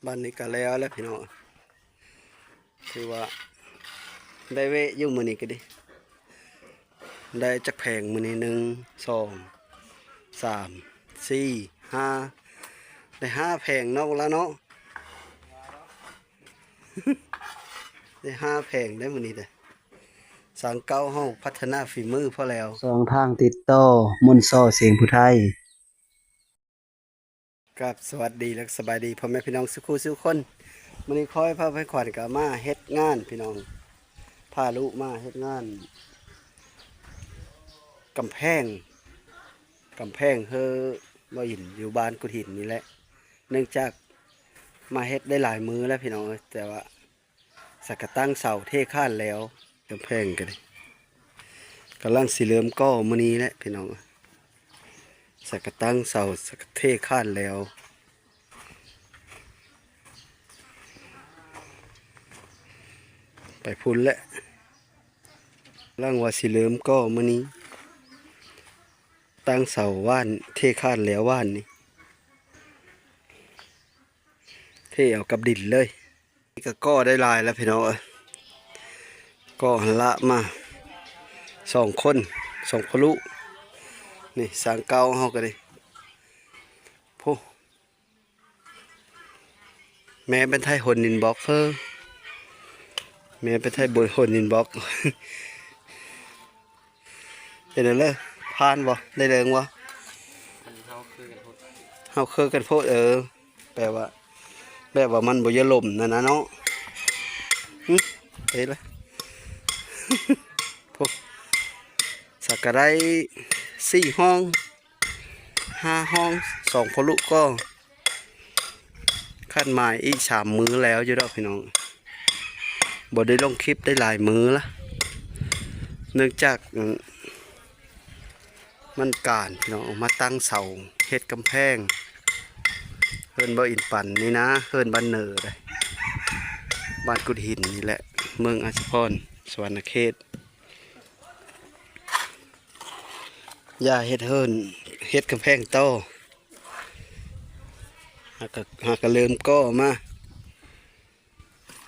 ບາດນີ້ກໍແລ້ວແລ້ວພີ່ນ້ອງ ຖືວ່າໄດ້ເວະຢູ່ມື້ນີ້ກໍດີ. ໄດ້ຈັກແຜງມື້ນີ້ ໜຶ່ງ ສອງ ສາມ ສີ່ ຫ້າ ໄດ້ຫ້າແຜງເນາະ ລະເນາະ ໄດ້ຫ້າແຜງໄດ້ມື້ນີ້ເດ້. ສາງເກົ່າເຮົາພັດທະນາຝີມືພໍແລ້ວ. ຊ່ອງທາງຕິດຕໍ່ ມົນຊໍ ສຽງຜູ້ໄທ. ກາບສະຫວັດດີ ແລະ ສະບາຍດີພໍ່ແມ່ພີ່ນ້ອງສູ່ຄູ່ສູ່ຄົນ. ມື້ນີ້ຂ້ອຍພາໄພຂວັນກໍມາເຮັດງານພີ່ນ້ອງ ພາລູກມາເຮັດງານກຳແພງ ກຳແພງເຮີບໍ່ອິນ ຢູ່ບ້ານກຸດຫີນນີ້ແຫຼະ. ເນື່ອງຈາກມາເຮັດໄດ້ຫຼາຍມື້ແລ້ວພີ່ນ້ອງເອີຍ ແຕ່ວ່າ ສັກກະຕັ້ງເສົາເທຄານແລ້ວ ກຳແພງກໍໄດ້ ກຳລັງຊິເລີ່ມກໍ່ມື້ນີ້ແຫຼະພີ່ນ້ອງ. ສັກກະຕັ້ງເສົາ ສັກກະເທຄານແລ້ວ ໄປພຸ້ນແຫຼະ ກຳລັງວ່າຊິເລີ່ມກໍ່ມື້ນີ້ ຕັ້ງເສົາວານ ເທຄານແລ້ວວານນີ້ ເທເອົາກັບດິນເລີຍ. ນີ້ກໍກໍ່ໄດ້ຫຼາຍແລ້ວພີ່ນ້ອງເອີຍ ກໍ່ຫັ້ນລະມາສອງຄົນ ສອງພໍ່ລູກ. ນີ້ສາງເກົ່າເຮົາກໍໄດ້ ໂພ ແມ່ເປັນໄທຫົນດິນບອກເຮີ ແມ່ເປັນໄທບົນຫົນດິນບອກ. ເປັນແນວໃດ ຜ່ານບໍ່ ໄດ້ເລີງບໍ່? ມັນເຮົາຄືກັນໂພດ ເຮົາຄືກັນໂພດ ເອີ ແປວ່າ ແບບວ່າມັນບໍ່ຢາກລົ້ມນັ້ນນະເນາະ. ຫຶ ເຮັດລະ ໂພ ສັກກະໄດ້ສີ່ຫ້ອງ ຫ້າຫ້ອງ ສອງພໍ່ລູກກໍ ຄາດໝາຍອີກສາມມື້ແລ້ວຢູ່ດອກພີ່ນ້ອງ. ບໍ່ໄດ້ລົງຄລິບໄດ້ຫຼາຍມື້ລະ ເນື່ອງຈາກ ມັນການພີ່ນ້ອງ ມາຕັ້ງເສົາເຮັດກຳແພງ ເຮືອນບໍ່ອິນປັນນີ້ນະ ເຮືອນບ້ານເນີເດ້ ບ້ານກຸດຫີນນີ້ແຫຼະ ເມືອງອາດສະພອນ ສະຫວັນນະເຂດ. ຢ່າເຮັດເຮືອນ ເຮັດກຳແພງຕໍ່ ຫາກະ ຫາກະເລີ່ມກໍ່ມາ.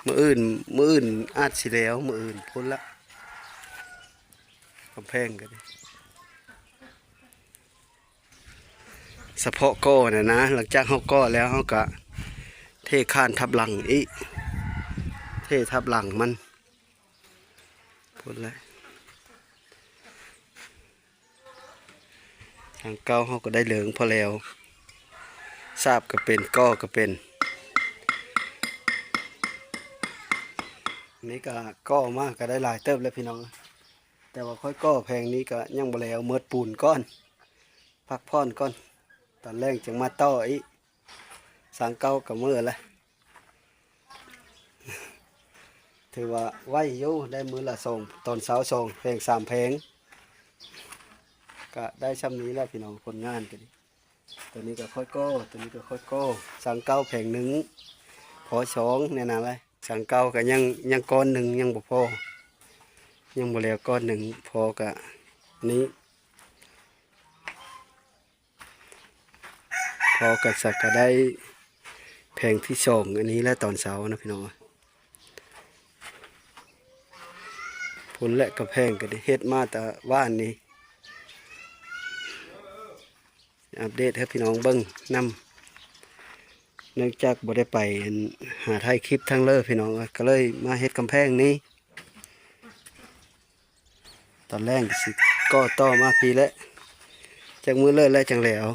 ມື້ອື່ນ ມື້ອື່ນອາດຊິແລ້ວ ມື້ອື່ນພຸ້ນລະ ກຳແພງກໍໄດ້ ສະເພາະກໍ່ນະນະ. ຫຼັງຈາກເຮົາກໍ່ແລ້ວ ເຮົາກະເທຄານທັບຫຼັງອີກ ເທທັບຫຼັງມັນ ພຸ້ນແຫຼະ. ທາງເກົ່າເຮົາກໍໄດ້ເລີງພໍແລ້ວ ສາບກໍເປັນ ກໍ່ກໍເປັນ ນີ້ກໍກໍ່ມາກໍໄດ້ຫຼາຍເຕີບແລ້ວພີ່ນ້ອງ ແຕ່ວ່າຂ້ອຍກໍ່ແຜງນີ້ກໍຍັງບໍ່ແລ້ວ ໝົດປູນກ່ອນ ພັກຜ່ອນກ່ອນ ຕອນແລງຈຶ່ງມາຕໍ່ອີກ. ສາງເກົ່າກໍເມືອລະ ຖືວ່າໄວຢູ່ ໄດ້ມື້ລະສອງ ຕອນເຊົ້າສອງແຜງ ສາມແຜງ ກະໄດ້ຊ່ຳນີ້ແຫຼະພີ່ນ້ອງ ຜົນງານກໍດີ. ຕົວນີ້ກໍຄ່ອຍກໍ່ ຕົວນີ້ກໍຄ່ອຍກໍ່ ສາງເກົ່າແຜງໜຶ່ງ ພໍສອງ ແນວນັ້ນແຫຼະ. ສາງເກົ່າກໍຍັງ ຍັງກ້ອນໜຶ່ງ ຍັງບໍ່ພໍ ຍັງບໍ່ແລ້ວກ້ອນໜຶ່ງ ພໍກະນີ້ ພໍກະສັກກະໄດ້ແຜງທີສອງ ອັນນີ້ແຫຼະ ຕອນເຊົ້ານະພີ່ນ້ອງ. ພຸ້ນແຫຼະ ກຳແພງກໍໄດ້ເຮັດມາແຕ່ວານນີ້ ອັບເດດໃຫ້ພີ່ນ້ອງເບິ່ງນຳ ເນື່ອງຈາກບໍ່ໄດ້ໄປ ອັນ ຫາຖ່າຍຄລິບທາງເລີພີ່ນ້ອງ ກໍເລີຍມາເຮັດກຳແພງນີ້. ຕອນແລງຊິກໍ່ຕໍ່ມາພີ້ແຫຼະ ຈັກມື້ເລີກແລ້ວຈັ່ງແລ້ວ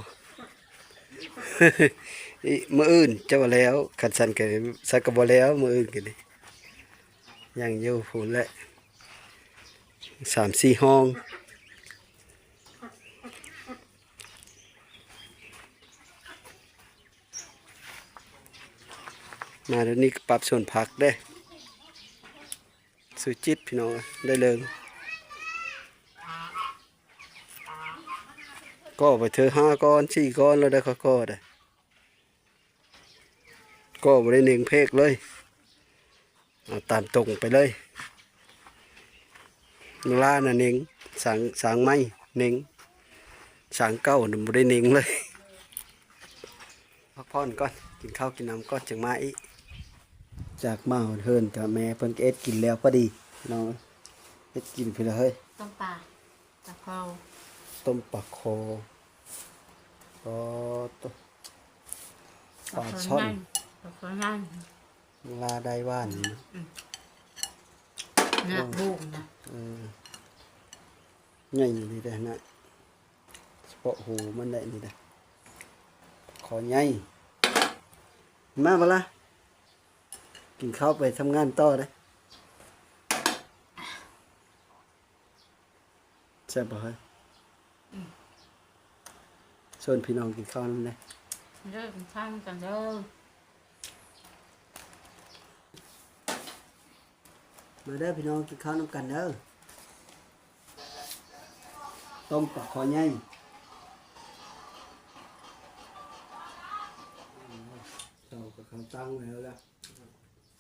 ອີ ມື້ອື່ນຈະວ່າແລ້ວ ຄັນຊັ້ນກໍ ຊັ້ນກໍບໍ່ແລ້ວ ມື້ອື່ນກໍນີ້ ຍັງຢູ່ພຸ້ນແຫຼະ ສາມສີ່ຫ້ອງ. ມາດຽວນີ້ກໍປັບສວນຜັກເດ້ ສຸຈິດພີ່ນ້ອງ ໄດ້ເລີງ ກໍ່ໄປເທື່ອຫ້າກ້ອນ ສີ່ກ້ອນແລ້ວໄດ້ ຂ້ອຍກໍ່ໄດ້ ກໍບໍ່ໄດ້ເໜັງເພກເລີຍ ເອົາຕາມຕົງໄປເລີຍ. ເວລານະເໜັງ ສາງ ສາງໃໝ່ເໜັງ ສາງເກົ່ານະບໍ່ໄດ້ເໜັງເລີຍ. ພັກຜ່ອນກ່ອນ ກິນເຂົ້າກິນນ້ຳກ່ອນຈຶ່ງມາອີກ. ຈາກມາຮອດເຮືອນກະແມ່ເພິ່ນກະເຮັດກິນແລ້ວພໍດີເນາະ. ເຮັດກິນພີ້ລະເຮີ້ຍ. ຕົ້ມປາ ປາຄໍ. ຕົ້ມປາຄໍ. ອໍ ໂຕ ປາຊ່ອນ. ປາຄໍໃຫຍ່ ປາຄໍໃຫຍ່. ລາໄດ້ຫວານນີ້ນະ. ອືມ ເອີ ເນື້ອບຸ້ງນະ. ເອີ ໃຫຍ່ອີ່ຫຼີເດ້ນະ. ສະເພາະຫູມັນໄດ້ນີ້ນະ ຄໍໃຫຍ່. ມາບໍ່ລະ ກິນເຂົ້າໄປທຳງານຕໍ່ເດ້. ແຊບບໍ່ເຮີ້ຍ? ອືມ ຊວນພີ່ນ້ອງກິນເຂົ້ານຳແດ່. ເດີ ກິນເຂົ້ານຳກັນເດີ. ມາເດີພີ່ນ້ອງ ກິນເຂົ້ານຳກັນເດີ. ຕົ້ມປາຄໍໃຫຍ່ ເຈົ້າກໍເຂົາຕັ້ງໄວ້ແລ້ວລະ.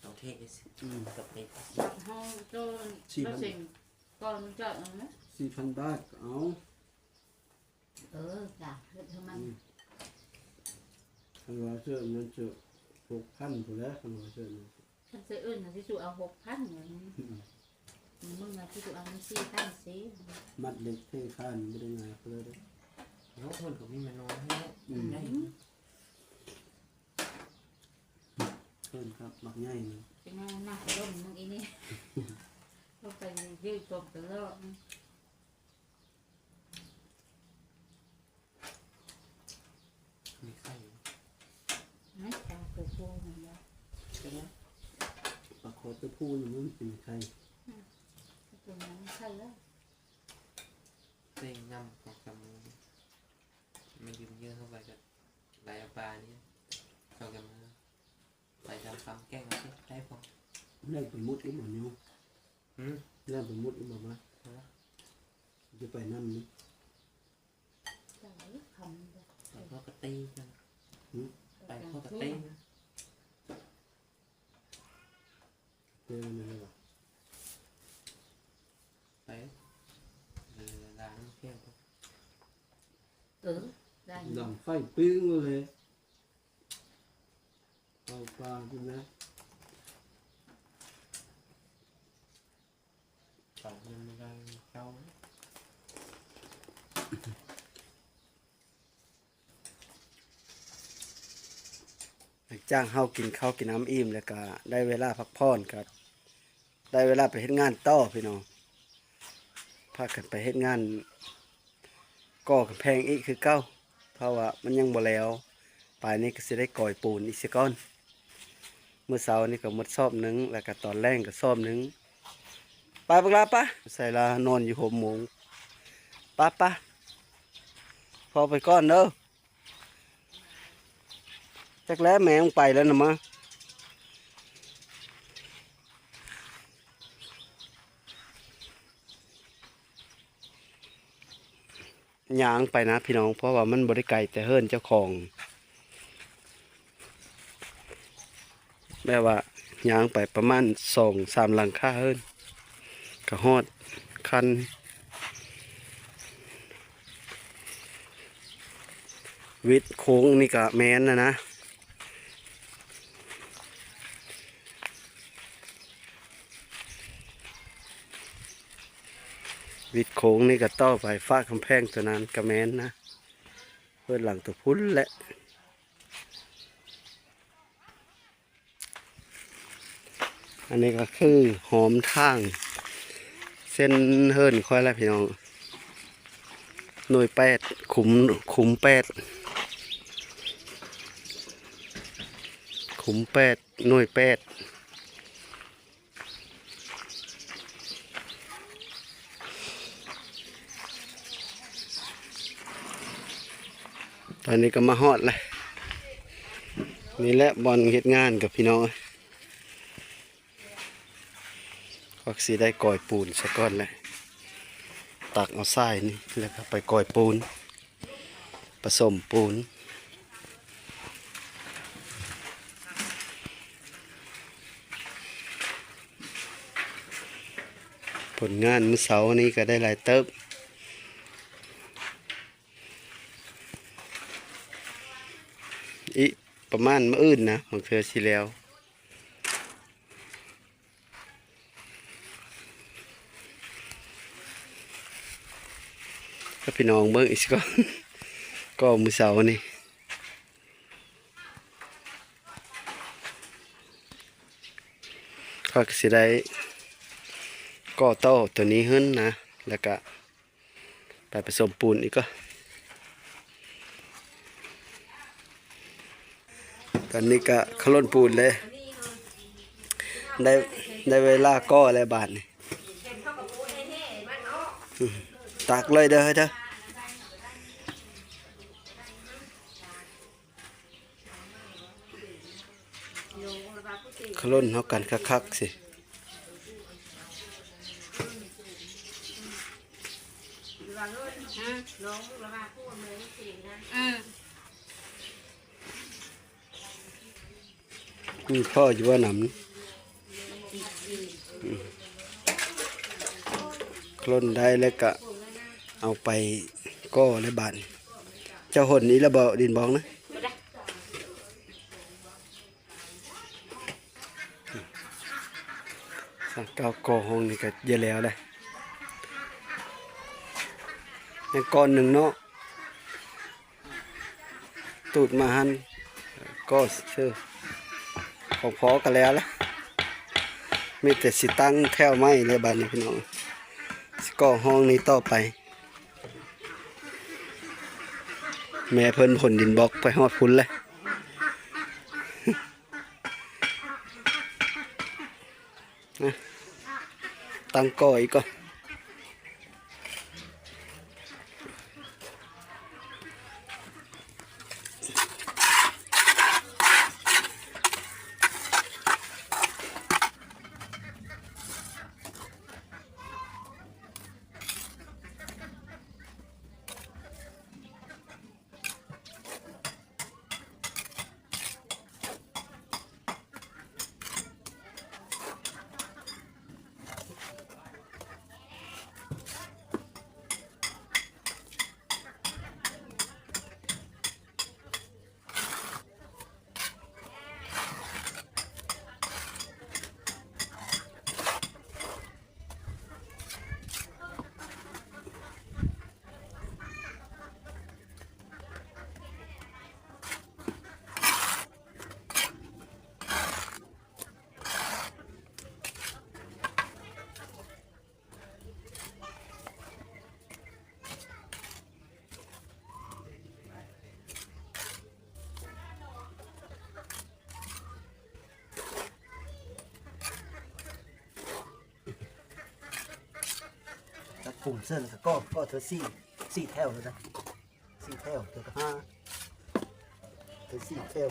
ເອົາເທດ ອືມ ກັບເທດ ເຮົາໂຕ ສີ່ພັນ ເປີເຊັນ ກ່ອນມັນຈະອັນນັ້ນນະ ສີ່ພັນບາດກໍເອົາ. ເອີ ຈ້າ ເຮັດໃຫ້ມັນ ອືມ ຄັນວ່າເສີດມັນຈະຫົກພັນພຸ້ນແຫຼະ ຄັນວ່າເສີດມັນ ຄັນເສີດອື່ນນະຊິສູ່ເອົາຫົກພັນ. ອືມ ມຶງນະຊິສູ່ເອົາສີ່ພັນສີ່. ມັດເຫຼັກເທຄານບໍ່ໄດ້ງ່າຍເລີຍເດ້. ເນາະ ເພິ່ນກໍມີແມ່ນອນໃຫ້ເນາະ. ອືມ ໄດ້ ອືມ ເພິ່ນຄັບບັກໃຫຍ່ນີ້ ເປັນຫຍັງນະ ລົມມຶງອີນີ້ ລົງໄປຢືດຕົບຕະຫຼອດ. ມີໄຂ່ຢູ່ ຮະ? ປາໂຕຜູ້ນັ້ນບໍ່? ປາຄໍໂຕຜູ້ນີ້ມັນເປັນໄຂ່. ອືມ ໂຕນັ້ນໄຂ່ແລ້ວ. ເຕັງນຳຂອງສາມີ ມາຢືມເຍອະເຂົ້າໄປກໍໄລ່ເອົາປານີ້ ເຈົ້າກໍມາ ໄປດຳຄຳແກ້ງເອົາຊິ ໄດ້ບໍ່? ແລ່ນໄປໝົດອີກບໍ່ນິວ? ຫື? ແລ່ນໄປໝົດອີກບໍ່ວະ? ຮະ? ຈະໄປນຳນີ້ ໄປຄອກກະຕີນະ. ຫື? ໄປຄອກກະຕີນະ. ເອີ ແມ່ນແລ້ວຫວາ? ໄປ ເອີ ລ້າງນ້ຳແຂງ ເອີ ໄດ້ ດັງໄຟປີ້ງເລີຍ. ເຂົ້າປ່າພຸ້ນນະ ເຂົ້າຍັງບໍ່ໄດ້ເຂົ້າ. ຫຼັງຈາກເຮົາກິນເຂົ້າກິນນ້ຳອີ່ມແລ້ວ ກະໄດ້ເວລາພັກຜ່ອນ ກະໄດ້ເວລາໄປເຮັດງານຕໍ່ພີ່ນ້ອງ. ພາກັນໄປເຮັດງານ ກໍ່ກຳແພງອີກຄືເກົ່າ ເພາະວ່າມັນຍັງບໍ່ແລ້ວ. ປາຍນີ້ກໍຊິໄດ້ກອຍປູນອີກຊະກ່ອນ. ມື້ເຊົ້ານີ້ກໍໝົດສອບໜຶ່ງ ແລ້ວກໍຕອນແລງກໍສອບໜຶ່ງ. ໄປບັກຫຼ້າ ໄປ ໃສ່ລານອນຢູ່ຫົວໂມງ. ໄປ ໄປ ພໍ່ໄປກ່ອນເດີ. ຈັກແລ້ວແມ່ມັນໄປແລ້ວນະມາ. ຍ່າງໄປນະພີ່ນ້ອງ ເພາະວ່າມັນບໍ່ໄດ້ໄກແຕ່ເຮືອນເຈົ້າຂອງ ແບບວ່າຍ່າງໄປປະມານສອງສາມຫຼັງຄາເຮືອນ ກະຮອດຄັນ. ວິດໂຄ້ງນີ້ກະແມ່ນນະນະ ວິດໂຄ້ງນີ້ກະຕໍ່ໄປ ຝາກຳແພງຕົວນັ້ນກະແມ່ນນະ ເຮືອນຫຼັງຕົວພຸ້ນແຫຼະ. ອັນນີ້ກໍຄືຫອມທາງເສັ້ນເຮືອນຂ້ອຍແຫຼະພີ່ນ້ອງ. ໜ່ວຍແປດ ຂຸມ ຂຸມແປດ ຂຸມແປດ ໜ່ວຍແປດ. ຕອນນີ້ກໍມາຮອດແລ້ວ. ນີ້ແຫຼະບ່ອນເຮັດງານກັບພີ່ນ້ອງ. ກໍຊິໄດ້ກອຍປູນຊະກ່ອນແຫຼະ. ຕັກເອົາຊາຍນີ້ ແລ້ວກໍໄປກອຍປູນ. ປະສົມປູນ. ຜົນງານມື້ເຊົ້ານີ້ກໍໄດ້ຫຼາຍເຕີບ. ອີກປ ປະມານມື້ອື່ນນະ ບາງເທື່ອຊິແລ້ວ. ໃຫ້ພີ່ນ້ອງເບິ່ງອີກຊິກ່ອນ ກໍມື້ເຊົ້ານີ້ ຂ້ອຍກໍຊິໄດ້ກໍ່ຕໍ່ຕົວນີ້ຂຶ້ນນະ ແລ້ວກະ ໄປປະສົມປູນອີກກ່ອນ. ຕອນນີ້ກະຂະຫຼົ່ນປູນເລີຍ ໄດ້ ໄດ້ເວລາກໍ່ແລ້ວບາດນີ້. ຕັກເລີຍເດີ ເດີ. ຂະຫຼົ່ນເຮົາກັນຄັກໆຊິ ມີພໍຢູ່ບໍ່ ນ້ຳ? ຂະຫຼົ່ນໄດ້ແລ້ວກະເອົາໄປກໍ່ແລ້ວບາດນີ້. ເຈົ້າຫົນອີກແລ້ວບໍ່ ດິນບອກນະ? ສາມເກົ້າ ກໍ່ຫ້ອງນີ້ກໍຈະແລ້ວແຫຼະ ຍັງກ້ອນໜຶ່ງເນາະ. ຕູດມາຫັ້ນກໍຊື່ຂອງພໍ່ກໍແລ້ວລະ ມີແຕ່ຊິຕັ້ງແຖວໃໝ່ແລ້ວບາດນີ້ພີ່ນ້ອງ ຊິກໍ່ຫ້ອງນີ້ຕໍ່ໄປ. ແມ່ເພິ່ນຂົນດິນບລັອກໄປຮອດພຸ້ນແລ້ວ. ຕັ້ງກໍ່ອີກກ່ອນ. ຈັບກຸ່ມເຊິ່ງ ກໍ ກໍເທື່ອສີ່ ສີ່ແຖວເລີຍນະ ສີ່ແຖວ ເທື່ອກໍຫ້າ ເທື່ອສີ່ແຖວ.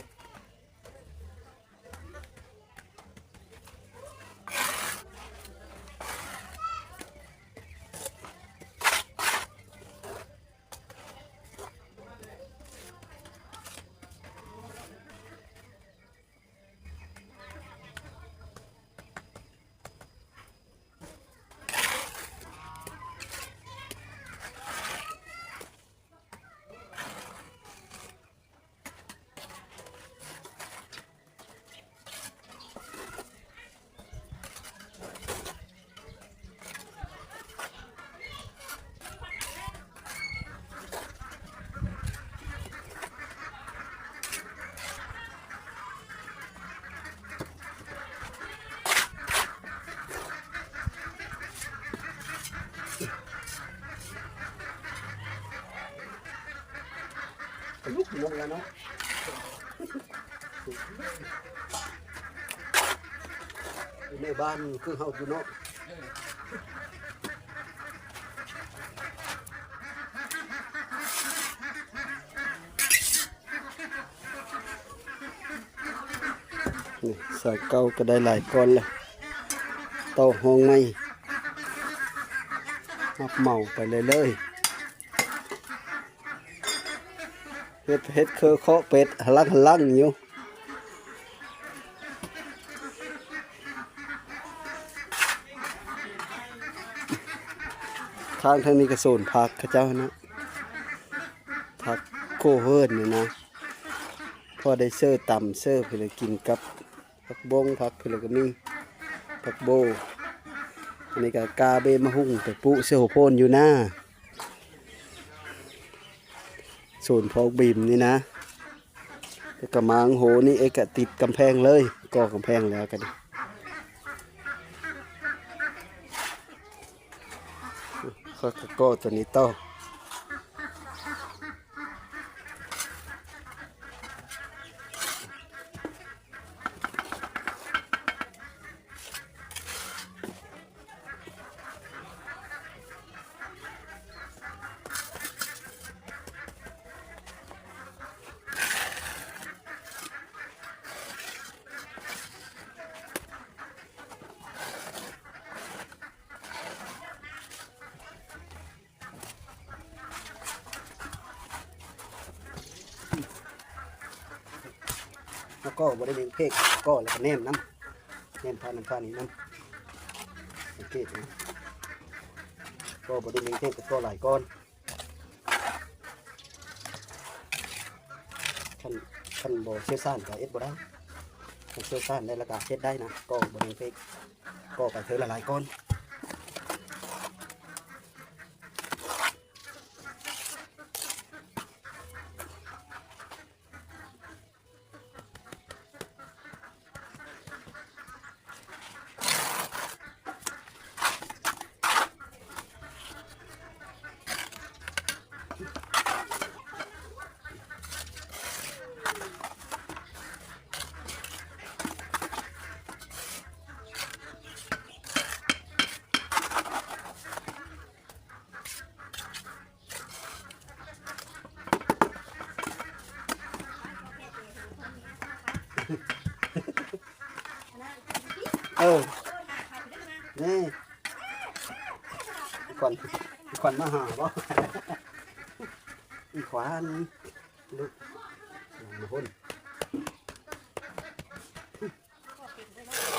ລຸກລົງແລ້ວເນາະ ຢູ່ໃນບ້ານຄືເຮົາຢູ່ເນາະ. ນີ້ ເສົາເກົ່າກໍໄດ້ຫຼາຍກ້ອນແລ້ວ ຕໍ່ຫ້ອງໃໝ່ ຮັບເໝົາໄປເລື້ອຍໆ. ເຮັດ ເຮັດຄືເຄາະເປັດ ຫະລັງຫະລັງຢູ່. ທາງ ທາງນີ້ກໍສວນຜັກເຂົາເຈົ້ານະ ຜັກໂກເຮີນນີ້ນະ. ພໍໄດ້ເຊີຕຳເຊີ ເພື່ອກິນກັບຜັກບົ້ງ ຜັກ ເພື່ອກະມີຜັກໂບ. ອັນນີ້ກະກາເບມະຮຸ່ງໄປປູກເຊື້ອຫົວໂພນຢູ່ນາ ສວນພໍ່ບັກບີມນີ້ນະ. ແລ້ວກະມາງໂຫນີ້ເອກະຕິດກຳແພງເລີຍ ກໍ່ກຳແພງແລ້ວກະນີ້ ຂ້ອຍກະກໍ່ໂຕນີ້ຕໍ່. ແລ້ວກໍບໍ່ໄດ້ເລັ່ງເພກ ກໍແລ້ວກໍແນມນຳ ແນມພານັ້ນພານີ້ນຳ ສັງເກດນະ ກໍບໍ່ໄດ້ເລັ່ງເພກ ກໍກໍຫຼາຍກ່ອນ. ຄັນ ຄັນບໍ່ຊ່ຽວຊານກໍເຮັດບໍ່ໄດ້ ຄັນຊ່ຽວຊານໄດ້ແລ້ວກໍເຮັດໄດ້ນະ ກໍບໍ່ໄດ້ເພກ ກໍໄປເທື່ອລະຫຼາຍກ່ອນ. ເອີ ນີ້ ຂວັນ ຂວັນມາຫາບໍ່? ອີຂວັນ ລູກ ມາພຸ້ນ.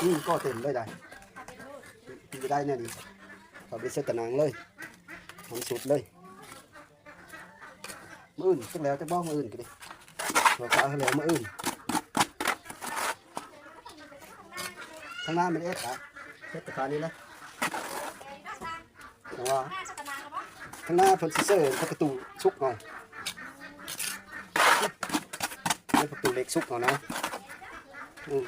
ອືມ ກໍເຕັມເລີຍໄດ໋ ກິນໄດ້ແນວນີ້ ເຂົາໄປໃສ່ຕະໜ່າງເລີຍ ມັນສຸດເລີຍ. ມື້ອື່ນຈັກແລ້ວຈັກບໍ່ ມື້ອື່ນກໍດີ ເຂົາກະໃຫ້ແລ້ວມື້ອື່ນ. ທາງໜ້າແມ່ນເຮັດ ເຮັດແຕ່ຄາວນີ້ນະ. ແຕ່ວ່າທາງໜ້າເພິ່ນຊິເສີມປະຕູສຸກເອົາ ເຮັດປະຕູເຫຼັກສຸກເອົານະ. ອືມ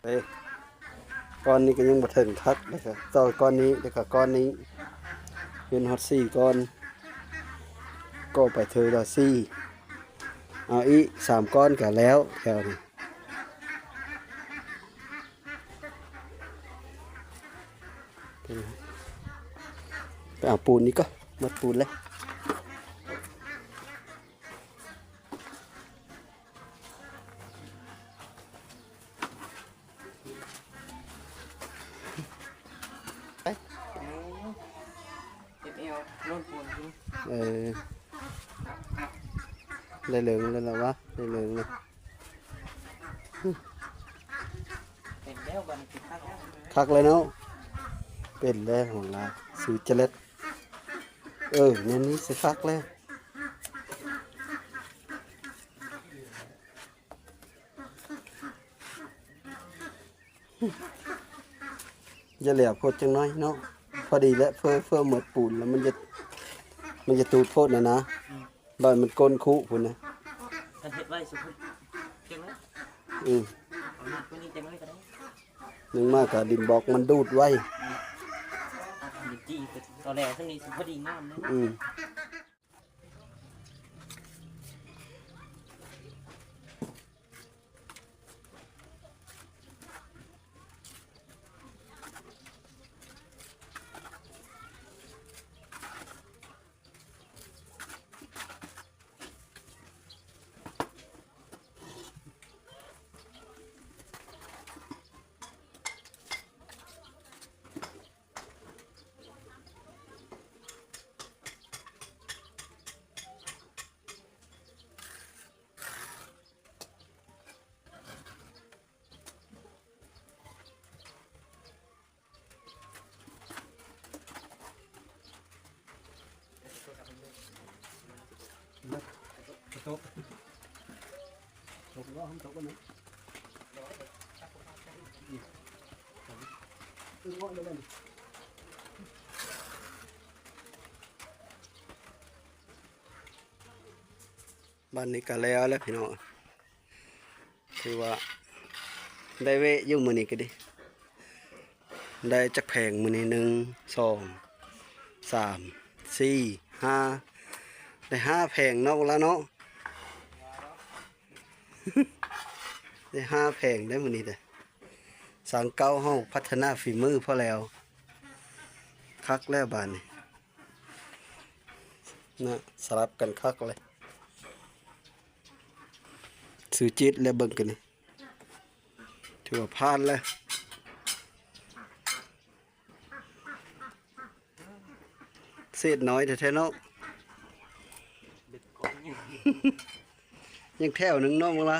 ເອີ ກ້ອນນີ້ກໍຍັງບໍ່ເຖິງຄັກ ແລ້ວກໍຕໍ່ກ້ອນນີ້ ແລ້ວກໍກ້ອນນີ້ ເປັນຮອດສີ່ກ້ອນ ກໍໄປເທື່ອລະສີ່ ເອົາອີກສາມກ້ອນກໍແລ້ວແຖວນີ້. ໄປເອົາປູນນີ້ກ່ອນ ໝົດປູນແລ້ວ. ເອີ ໄດ້ເລິງແລ້ວລະວະ ໄດ້ເລິງແລ້ວ. ເປັນແລ້ວ ບັດນີ້ຄືຄັກແລ້ວ ຄັກແລ້ວເນາະ ເປັນແລ້ວຫົວລະ ຊື່ຈະເລັດ. ເອີ ແນວນີ້ຊິຄັກແລ້ວ. ຢ່າແຫຼວໂພດຈັກໜ້ອຍເນາະ ພໍດີແຫຼະ ເພື່ອ ເພື່ອໝົດປູນແລ້ວມັນຈະ ມັນຈະຕູດໂພດນະນະ. ອືມ ບາດມັນກົ້ນຄຸພຸ້ນນະ ຄັນເຮັດໄວ້ສຸດເກັ່ງແລ້ວ. ອືມ ເອົາໜັກກວ່ານີ້ຈັກໜ້ອຍກໍໄດ້ ໜຶ່ງມາກໍດິນບລັອກມັນດູດໄວ. ອືມ ດິນຈີ່ກໍແຫຼວຊັ້ນນີ້ຊິພໍດີງາມເລີຍ. ອືມ. ເ ຕົກ ຕົກບໍ່ ມັນຕົກບໍ່ນະ? ອືມ ເອີ ເງາະເລີຍ ບາດນີ້ກະແລ້ວແລ້ວພີ່ນ້ອງ. ຖືວ່າໄດ້ເວະຢູ່ມື້ນີ້ກະດີ. ໄດ້ຈັກແຜງມື້ນີ້? ໜຶ່ງ ສອງ ສາມ ສີ່ ຫ້າ ໄດ້ຫ້າແຜງເນາະ ລະເນາະ. ໄດ້ຫ້າແຜງໄດ໋ມື້ນີ້ເດ້. ສາງເກົ່າເຮົາພັດທະນາຝີມືພໍແລ້ວ. ຄັກແລ້ວບາດນີ້ ນະ ສະຫຼັບກັນຄັກເລີຍ. ຊື່ຈິດແລ້ວເບິ່ງກັນນີ້ ຖືວ່າຜ່ານແລ້ວ. ເສດນ້ອຍແທ້ໆເນາະ. ຍັງແຖວໜຶ່ງເນາະ ເບິ່ງລະ.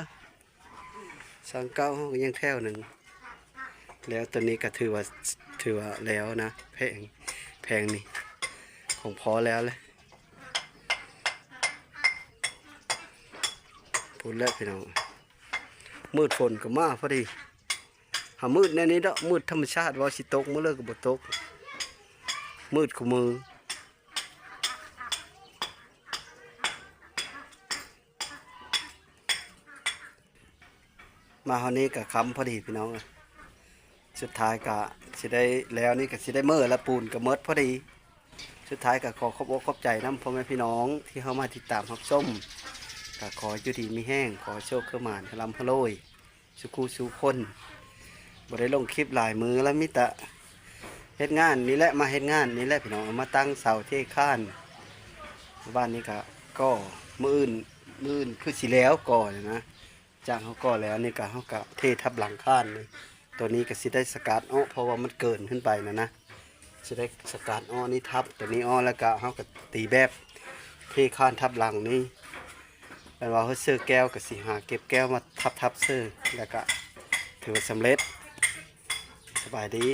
ສາງເກົ່າເຮົາກະຍັງແຖວໜຶ່ງ. ແລ້ວໂຕນີ້ກະຖືວ່າ ຖືວ່າແລ້ວນະ ແຜງ ແຜງນີ້ ຂອງພໍ່ແລ້ວແຫຼະ. ພຸ້ນແຫຼະພີ່ນ້ອງ ມືດຝົນກະມາພໍດີ. ຫາມືດແນວນີ້ເນາະ ມືດທຳມະຊາດ ວ່າຊິຕົກມື້ເລີກະບໍ່ຕົກ ມືດຄູ່ມື້. ມາຮອດນີ້ກະຄ່ຳພໍດີພີ່ນ້ອງເອີຍ. ສຸດທ້າຍກະຊິໄດ້ແລ້ວນີ້ ກະຊິໄດ້ເມືອລະ ປູນກະໝົດພໍດີ. ສຸດທ້າຍກະຂໍຂອບອົກຂອບໃຈນຳພໍ່ແມ່ພີ່ນ້ອງທີ່ເຂົ້າມາຕິດຕາມຮັບຊົມ. ກະຂໍຢູ່ດີມີແຮງ ຂໍໂຊກຄືໝານ ໃຫ້ລ່ຳໃຫ້ລວຍ ສູ່ຄູ່ສູ່ຄົນ. ບໍ່ໄດ້ລົງຄລິບຫຼາຍມື້ລະ ມີແຕ່ເຮັດງານນີ້ແຫຼະ ມາເຮັດງານນີ້ແຫຼະພີ່ນ້ອງ. ມາຕັ້ງເສົາເທຄານ ບ້ານນີ້ກະກໍ່ ມື້ອື່ນ ມື້ອື່ນຄືຊິແລ້ວກໍ່ນະ. ຈາກເຮົາກໍ່ແລ້ວນີ້ກະ ເຮົາກະເທທັບຫຼັງຄານນີ້. ໂຕນີ້ກະຊິໄດ້ສະກັດເອາະ ເພາະວ່າມັນເກີນຂຶ້ນໄປນະນະ. ຊິໄດ້ສະກັດເອາະນີ້ ທັບໂຕນີ້ເອາະ ແລ້ວກະເຮົາກະຕີແບບເທຄານທັບຫຼັງນີ້. ແມ່ນວ່າເຮົາເຊີແກ້ວກະຊິຫາເກັບແກ້ວມາທັບໆເຊີ ແລ້ວກະຖືວ່າສຳເລັດ. ສະບາຍດີ.